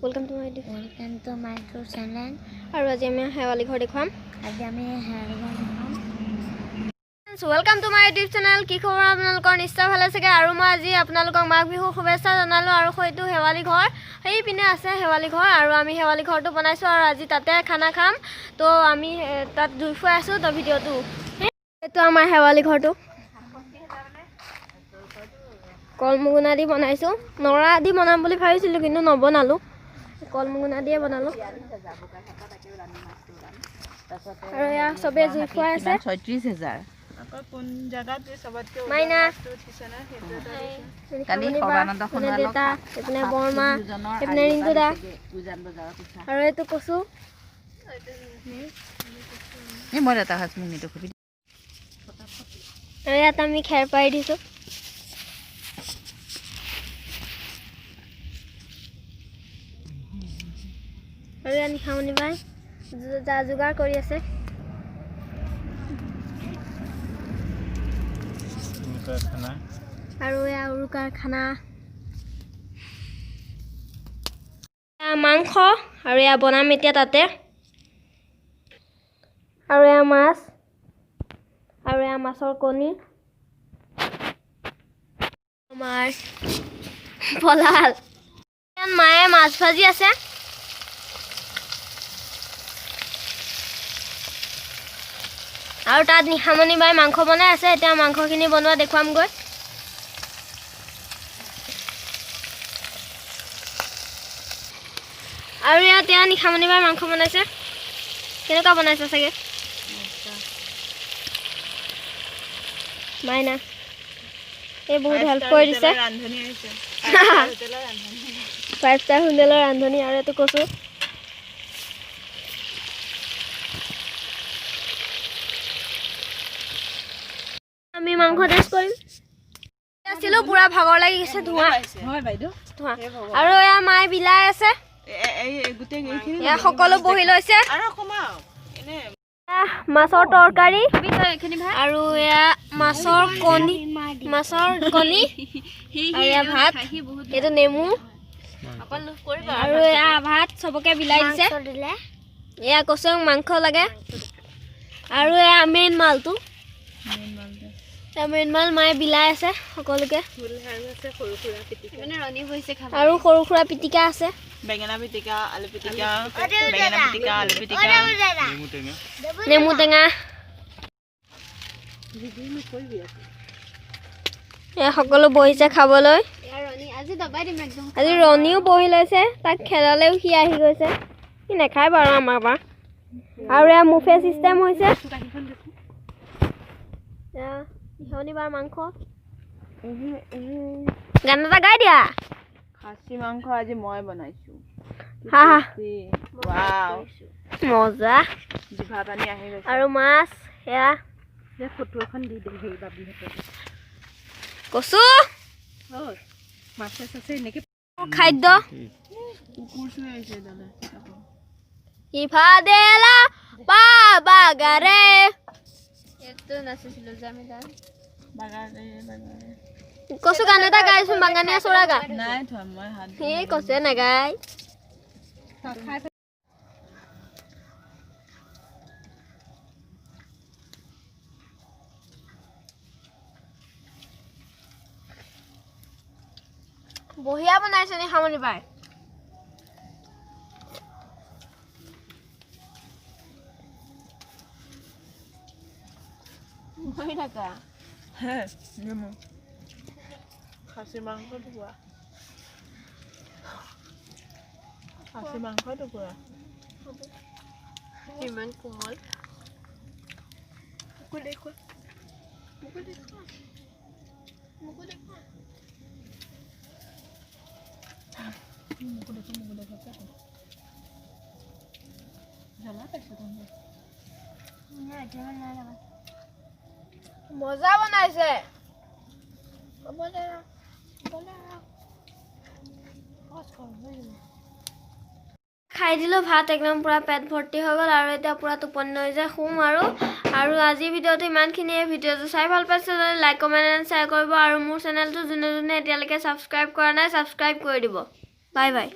Welcome to my Welcome to my YouTube channel. আৰু আজি আমি শেৱালি ঘৰ দেখুৱাম। আজি আমি শেৱালি ঘৰ দেখুৱাম। Welcome to my YouTube channel. কি খবৰ আপোনালোকৰ? নিশ্চয় ভালে চাগে। আৰু মই আজি আপোনালোকক মাঘ বিহুৰ শুভেচ্ছা জনালোঁ। আৰু সেইটো শেৱালি ঘৰ, সেইপিনে আছে শেৱালি ঘৰ। আৰু আমি শেৱালি ঘৰটো বনাইছোঁ আৰু আজি তাতে খানা খাম। তো আমি তাত জুই ফুৱাই আছোঁ। তো ভিডিঅ'টো, এইটো আমাৰ শেৱালি ঘৰটো কলমুগুনা দি বনাইছোঁ। নৰা দি বনাম বুলি ভাবিছিলোঁ, কিন্তু নবনালোঁ, কলমুগুনা দিয়ে বনালোঁ। আৰু এয়া চবেই জুই ফুৱাই আছে। 36,000। মাইনা, কালি সৰ্বানন্দ সোণোৱালক দেউতা, এইপিনে বৰমা, দুজনৰ এইপিনে ৰিংকু দা। উজান বজাৰৰ পিঠা। আৰু এইটো কচু। এই মই এটা সাজ মোক নিদেখুবি। আৰু ইয়াত আমি খেৰ পাৰি দিছোঁ। আৰু ইয়াত নিশামণি বাই যা যোগাৰ কৰি আছে। আৰু এয়া উৰুকাৰ খানা, এয়া মাংস আৰু এয়া বনাম এতিয়া তাতে। আৰু এয়া মাছ আৰু এয়া মাছৰ কণী। আমাৰ পলাল। ইয়াত মায়ে মাছ ভাজি আছে। আৰু তাত নিশামণি বাই মাংস বনাই আছে। এতিয়া মাংসখিনি বনোৱা দেখুৱামগৈ। আৰু ইয়াত এয়া নিশামণি বাই মাংস বনাইছে। কেনেকুৱা বনাইছে চাগে মাইনা? এই বহুত হেল্প কৰি দিছে। ফাইভ ষ্টাৰ হোটেলৰ ৰান্ধনী। আৰু এইটো কচু। আমি মাংস টেষ্ট কৰিম। আছিলোঁ, পুৰা ভাগৰ লাগি গৈছে, ধোঁৱা হয় বাইদেউ। ধোঁৱা। আৰু এয়া মায়ে বিলাই আছে। এয়া সকলো বহি লৈছে। এয়া মাছৰ তৰকাৰী আৰু এয়া মাছৰ কণী, মাছৰ কণী আৰু এয়া ভাত, এইটো নেমু আৰু এয়া ভাত চবকে বিলাই দিছে। মাংস দিলে। এয়া কচু মাংস লাগে। আৰু এয়া মেইন মালটো, এয়া মেইন মাল মায়ে বিলাই আছে সকলোকে। আৰু সৰু সুৰা পিটিকা আছে। বেঙেনা পিটিকা, আলু পিটিকা, বেঙেনা পিটিকা, আলু পিটিকা। নেমু টেঙা। এয়া সকলো বহিছে খাবলৈ। আজি ৰণীও বহি লৈছে, তাক খেলালেও সি আহি গৈছে। সি নাখায় বাৰু আমাৰ পৰা। আৰু এয়া মুফে চিষ্টেম হৈছে। এয়া শনিবাৰ মাংস। গান এটা গাই দিয়া। খাচী মাংস আজি মই বনাইছো। হা হা। ৱাও, মজা। জিভা পানী আহি গৈছে। আৰু মাছ এয়া। ফটো এখন দি দিম সেই বাবিহঁতক। কচু। মাছে চাছে এনেকে খাদ্য। কুকুৰ চুই আহিছে দাদা। ইফাদেলা বাগাৰে। কচু গান এটা গাইচোন, বাগানীয়া চৰা গান। নাই থোৱা মই হাত। সেই কচুৱে নাগায়। বঢ়িয়া বনাইছে নিশামণি বাই। হে নেমু। খাচী মাংস টুকুৰা, খাচী মাংস টুকুৰা। ইমান কোমল। মোকো দেখুৱা, মোকো দেখুৱা, মোকো দেখুৱা। মোকো দেখো, মোকো দেখো। জ্বলা পাইছো তুমি? মজা বনাইছে। খাই দিলোঁ ভাত, একদম পূৰা পেট ভৰ্তি হৈ গ'ল। আৰু এতিয়া পূৰা টোপনি হৈ যায়, শুম। আৰু আৰু আজিৰ ভিডিঅ'টো ইমানখিনিয়ে। ভিডিঅ'টো চাই ভাল পাইছে যদি লাইক, কমেণ্ট এণ্ড শ্বেয়াৰ কৰিব। আৰু মোৰ চেনেলটো যোনে যোনে এতিয়ালৈকে ছাবস্ক্ৰাইব কৰা নাই, ছাবস্ক্ৰাইব কৰি দিব। Bye bye.